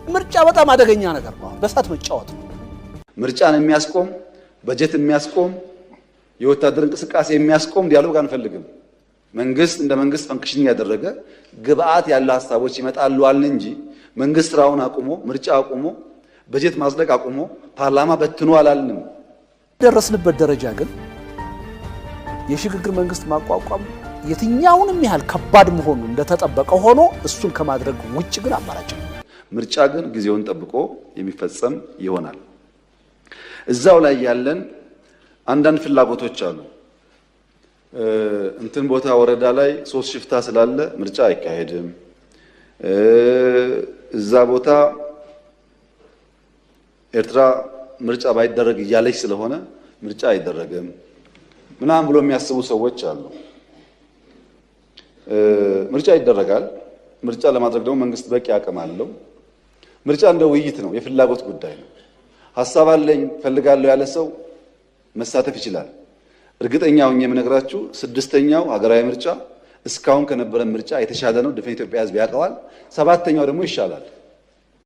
ምርጫ በጣም አደገኛ ነገር ነው። በእሳት መጫወት ነው። ምርጫን የሚያስቆም፣ በጀት የሚያስቆም፣ የወታደር እንቅስቃሴ የሚያስቆም dialogue አንፈልግም። መንግስት እንደ መንግስት function እያደረገ ግብአት ያለ ሀሳቦች ይመጣሉ አልን እንጂ መንግስት ስራውን አቁሞ፣ ምርጫ አቁሞ፣ በጀት ማጽደቅ አቁሞ፣ ፓርላማ በትኖ አላልንም። ደረስንበት ደረጃ ግን የሽግግር መንግስት ማቋቋም የትኛውንም ያህል ከባድ መሆኑ እንደተጠበቀ ሆኖ እሱን ከማድረግ ውጭ ግን አማራጭ ነው። ምርጫ ግን ጊዜውን ጠብቆ የሚፈጸም ይሆናል። እዛው ላይ ያለን አንዳንድ ፍላጎቶች አሉ። እንትን ቦታ ወረዳ ላይ 3 ሽፍታ ስላለ ምርጫ አይካሄድም። እዛ ቦታ ኤርትራ ምርጫ ባይደረግ እያለች ስለሆነ ምርጫ አይደረግም ምናምን ብሎ የሚያስቡ ሰዎች አሉ። ምርጫ ይደረጋል። ምርጫ ለማድረግ ደግሞ መንግስት በቂ አቅም አለው። ምርጫ እንደ ውይይት ነው፣ የፍላጎት ጉዳይ ነው። ሀሳብ አለኝ ፈልጋለሁ ያለ ሰው መሳተፍ ይችላል። እርግጠኛ ሆኜ የምነግራችሁ 6ኛው ሀገራዊ ምርጫ እስካሁን ከነበረ ምርጫ የተሻለ ነው። ድፍን ኢትዮጵያ ሕዝብ ያውቀዋል። 7ኛው ደግሞ ይሻላል።